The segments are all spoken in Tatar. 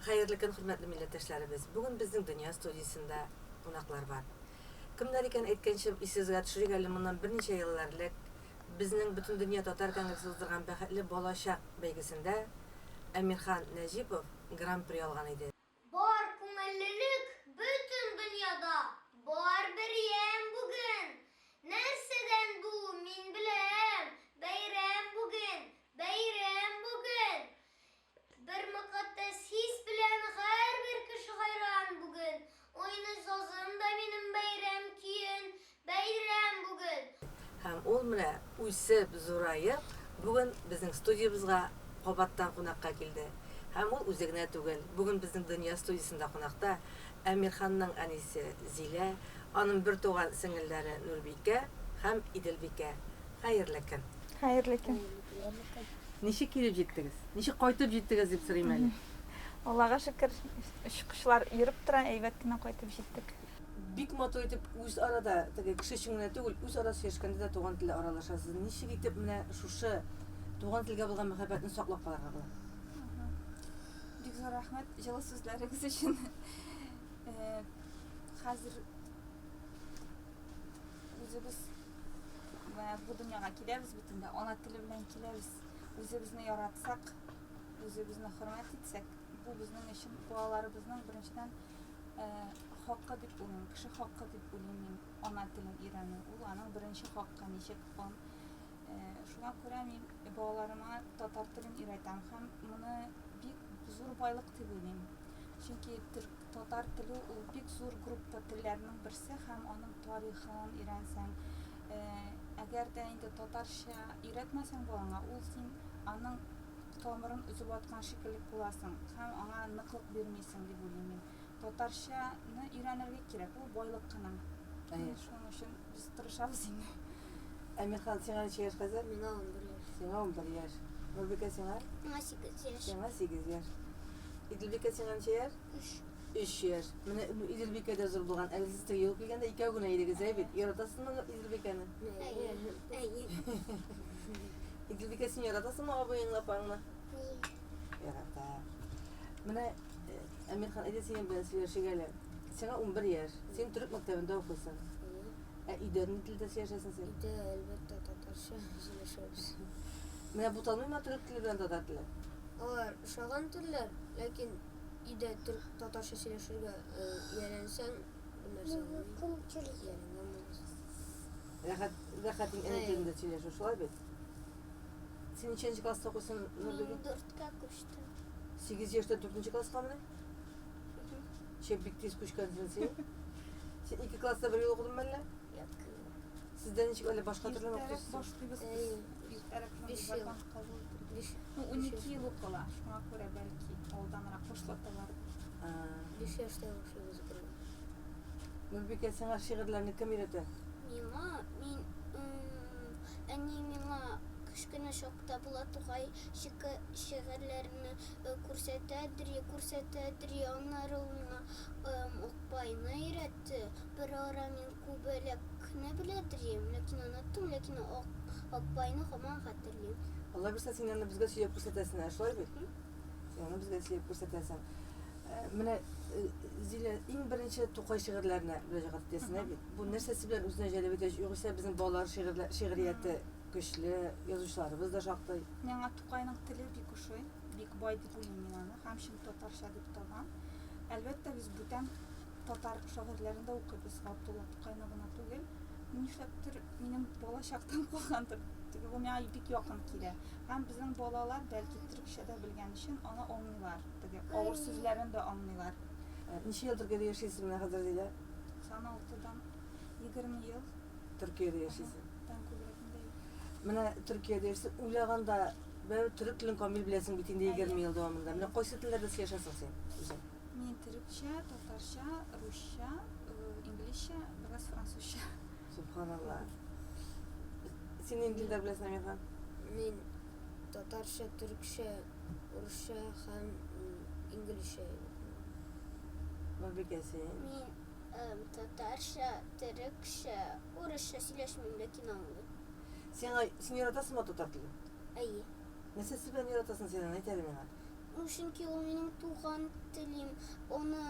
Хәерле көн, хөрмәтле милләттәшләребез! Бүген безнең Дөнья студиясендә кунаклар бар. Кемнәр икән әйткәнче, исегезгә төшерик әле, моннан берничә еллар элек безнең Бөтендөнья татар конгрессы уздырган Бәхетле балачак бәйгесендә Әмирхан Нәҗипов Гран-при алган иде. Бар күңеллелек бөтен дөньяда, Бар бер ямь бүген. Нәрсәдән бу, мин беләм, Бәйрәм бүген, бәйрәм бүген. Бер мөкатдәс хис белән Һәрбер кеше хайран бүген. Уйный сазым да минем Бәйрәм көен, бәйрәм бүген. Һәм ул менә үсеп, зураеп, бүген безнең студиябезгә кабаттан кунакка килде. Һәм ул үзе генә түгел. Бүген безнең Дөнья студиясендә кунакта Әмирханның әнисе Зилә, аның бертуган сеңелләре Нурбикә һәм Иделбикә. Хәерле көн! Хәерле көн! Ничек килеп җиттегез? Ничек кайтып җиттегез дип сорыйм әле. Аллага шөкер, очкычлар йөреп тора, әйбәт кенә кайтып җиттек. Бик матур итеп үзара да, теге кеше өчен генә түгел, үзара сөйләшкәндә дә туган телдә аралашасыз. Ничек итеп менә шушы туган телгә булган мәхәббәтне саклап калырга була? Бик зур рәхмәт җылы сүзләрегез өчен. Хәзер үзебез менә бу дөньяга киләбез бит инде, ана теле белән киләбез. Үзебезне яратсак, үзебезне хөрмәт итсәк, бу безнең өчен балаларыбызның беренчедән хакы дип уйлыйм, кеше хакы дип уйлыйм мин ана телен өйрәнү. Ул аның беренче хакы, ничек он. Шуңа күрә мин балаларыма татар телен өйрәтәм һәм моны бик зур байлык дип уйлыйм. Чөнки татар теле ул бик зур группа телләрнең берсе һәм аның тарихын өйрәнсәң, әгәр дә инде татарча өйрәтмәсәң балаңа, ул син аның тамырын өзеп аткан шикелле буласың һәм аңа ныклык бирмисең дип уйлыйм мин. Татарчаны өйрәнергә кирәк, ул байлык кына. Әйе. Шуның өчен без тырышабыз инде. Әмирхан, сиңа ничә яшь хәзер? Миңа 11 яшь. Сиңа 11 яшь. Нурбикә, сиңа? Миңа 8 яшь. Сиңа 8 яшь. Иделбикә, сиңа ничә яшь? 3. 3 яшь. Менә Иделбикә дә зур булган. Әле сез теге юл килгәндә икәү генә идегез, әй бит. Яратасызмы Иделбикәне? Әйе. Әйе. Иделбикә, син яратасыңмы абыеңны, апаңны? Әйе. Ярата. Менә Әмирхан, әйдә синең белән сөйләшик әле. Сиңа 11 яшь. Син төрек мәктәбендә укыйсың. Әйе. Ә өйдә ни телдә сөйләшәсең син? Өйдә, әлбәттә, татарча сөйләшәбез. Менә буталмыймы төрек теле белән татар теле? Алар ошаган телләр, ләкин өйдә төрек татарча сөйләшергә ияләнсәң, бер нәрсә булмый. Ияләнгән буласың. Рәхәт, рәхәт әни телендә сөйләшү, шулай бит? Син ничәнче класста укыйсың, Нурбикә? Мин дүрткә күчтем. 8 яшьтә дүртенче класска менә? Шәп бик тиз күчкәнсең син. Син ике класста бер ел укыдыңмы әллә? Юк. Сездә ничек әллә башка төрле Иртәрәк укытасыз? башлыйбыз без. Иртәрәк шундый Биш ел. закон кабул ителде. Биш. Ну, 12 ел укыла, шуңа күрә бәлки алданрак башлаталар. Биш яшьтә башлыйбыз укырга. Нурбикә, сиңа шигырьләрне кем өйрәтә? Миңа, мин, әни миңа кечкенә чакта Булат Тукай шигырьләрне күрсәтәдер, күрсәтәдер, аннары ул миңа Акбайны өйрәтте. Бер ара мин Күбәләкне беләдерем, ләкин оныттым, ләкин Акбайны һаман хәтерлим. Алла бирсә, син аны безгә сөйләп күрсәтәсең, ә шулай бит? Син аны безгә сөйләп күрсәтәсең. Менә, Зилә, иң беренче Тукай шигырьләренә мөрәҗәгать итәсең, ә бит? Бу нәрсәсе белән үзенә җәлеп итә? Югыйсә безнең балалар шигырьләр, шигърияте көчле, язучыларыбыз да шактый. Миңа Тукайның теле бик ошый, бик бай дип уйлыйм мин аны һәм чын татарча дип табам. Әлбәттә, без бүтән татар шагыйрьләрен дә укыйбыз, Габдулла Тукайны гына түгел. Нишләптер минем балачактан калгандыр, теге бу миңа бик якын килә. Һәм безнең балалар, бәлки төрекчә дә белгән өчен, аны аңлыйлар, теге авыр сүзләрен дә аңлыйлар. Ничә ел Төркиядә яшисез менә хәзер, Зилә? 96 дан 20 ел. Төркиядә яшисез. Тан күбрәк инде. Менә Төркиядә яшисең, уйлаганда, бәрібер төрек телен камил беләсең бит инде 20 ел дәвамында. Менә кайсы телләрдә сөйләшәсең син үзең? Мин төрекчә, татарча, русча, инглизчә, бераз французча. Субханалла. Син нинди телләр беләсең, Әмирхан? Мин татарча, төрекчә, урысча һәм инглизчә. Нурбикә, син? Мин татарча, төрекчә, урысча сөйләшмим, ләкин аңлыйм. Сиңа, син яратасыңмы татар телен? Әйе. Нәрсәсе белән яратасың син аны, әйт әле миңа. Чөнки ул минем туган телем. Аны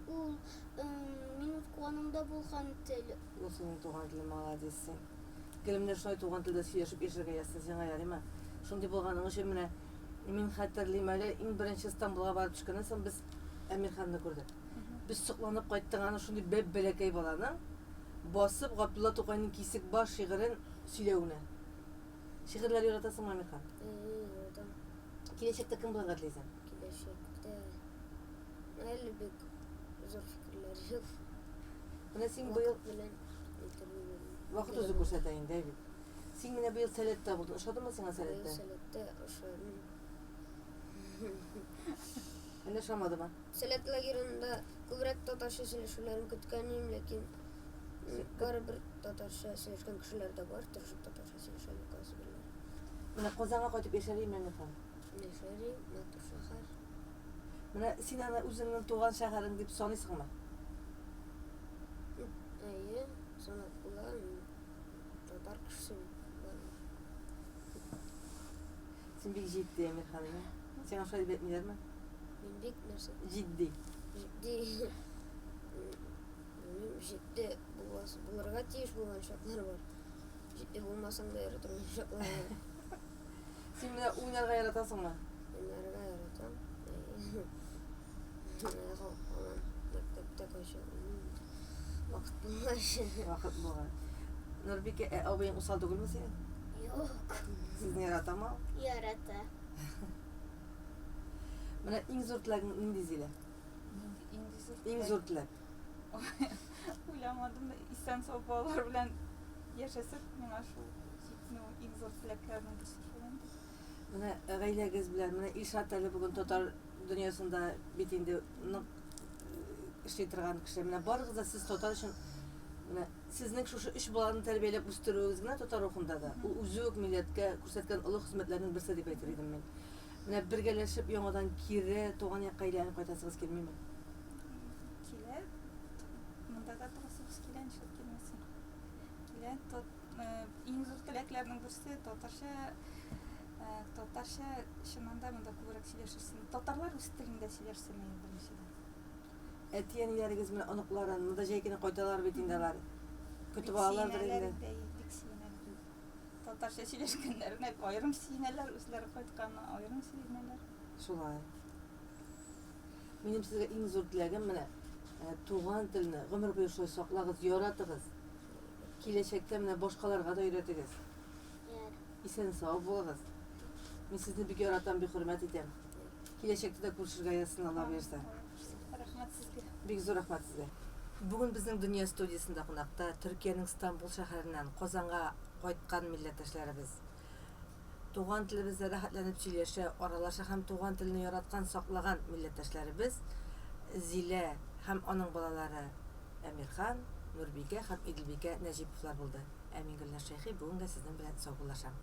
ул мин укыганымда булган тел. Ул синең туган телең, молодец син. Гел менә шулай туган телдә сөйләшеп яшәргә язсын сиңа, ярыймы? Шундый булганың өчен менә мин хәтерлим әле, иң беренче Стамбулга барып төшкәннән соң без Әмирханны күрдек. Без сокланып кайттык аны шундый бәп-бәләкәй баланың басып Габдулла Тукайның Кисекбаш шигырен сөйләвенә. Шигырьләр яратасыңмы, Әмирхан? Әйе, яратам. Киләчәктә кем булырга телисең? Киләчәктә әле бик зур фикерләр юк. Менә син быел Вакыт белән әйтергә белмим. Вакыт үзе күрсәтә инде, әй бит. Син менә быел Сәләттә булдың. Ошадымы сиңа Быел Сәләттә? Сәләттә ошады. Әллә ошамадымы? Сәләт лагерында күбрәк татарча сөйләшүләрен көткән идем, ләкин барыбер татарча сөйләшкән кешеләр дә бар, тырышып татарча сөйләшәләр кайсыберләр. Менә Казанга кайтып яшәр идеме, Әмирхан? Яшәр идем, матур шәһәр. Менә син аны үзеңнең туган шәһәрең дип саныйсыңмы? Әйе, санап була. Мин татар кешесе бит барыбер. Син бик җитди, Әмирхан, әйе? Сиңа шулай дип әйтмиләрме? Мин бик нәрсә? Җитди. Җитди. Белмим, җитди буласы, булырга тиеш булган чаклар бар. Җитди булмасаң да йөри торган чаклар бар. Син менә уйнарга яратасыңмы? Уйнарга яратам. Әйе. Һаман мәктәптә кайчак уйныйм. Вакыт булгач. Вакыт булгач. Нурбикә, ә абыең усал түгелме синең? Юк. Сезне яратамы ул? Ярата. Менә иң зур теләгең нинди, Зилә? Нинди иң зур Иң теләк? зур теләк. Уйламадым да, исән-сау балалар белән яшәсәк, миңа шул җитми, иң зур теләкләрнең берсе шул инде. Менә гаиләгез белән, менә Илшат әле бүген татар дөньясында бит инде нык эшли торган кеше. Менә барыгыз да сез татар өчен менә сезнең шушы өч баланы тәрбияләп үстерүегез генә татар рухында да, ул үзе үк милләткә күрсәткән олы хезмәтләрнең берсе дип әйтер идем мин. Менә бергәләшеп яңадан кире туган якка әйләнеп кайтасыгыз килмиме? Килә. Монда да торасыбыз килә, нишләп килмәсен. Килә. Иң зур теләкләрнең берсе татарча татарча чыннан да монда күбрәк сөйләшерсен. Татарлар үз телендә сөйләшсен иде беренчедән. Әти-әниләрегез менә оныкларын, монда җәй көне кайталар бит инде алар. Көтеп алалардыр инде. Бик сөенәләр. Татарча сөйләшкәннәренә аерым сөенәләр, үзләре кайтканына аерым сөенәләр. Шулай. Минем сезгә иң зур теләгем менә туган телне гомер буе шулай саклагыз, яратыгыз. Киләчәктә менә башкаларга да өйрәтегез. Исән-сау булыгыз. Мин сезне бик яратам, бик хөрмәт итәм. Киләчәктә дә күрешергә язсын, Алла боерса. Рәхмәт сезгә. Бик зур рәхмәт сезгә. Бүген безнең Дөнья студиясендә кунакта Төркиянең Стамбул шәһәреннән Казанга кайткан милләттәшләребез. Туган телебездә рәхәтләнеп сөйләшә, аралаша һәм туган телне яраткан, саклаган милләттәшләребез Зилә һәм аның балалары Әмирхан, Нурбикә һәм Иделбикә Нәҗиповлар булды. Ә мин Гөлназ Шәйхи бүгенгә сезнең белән саубуллашам.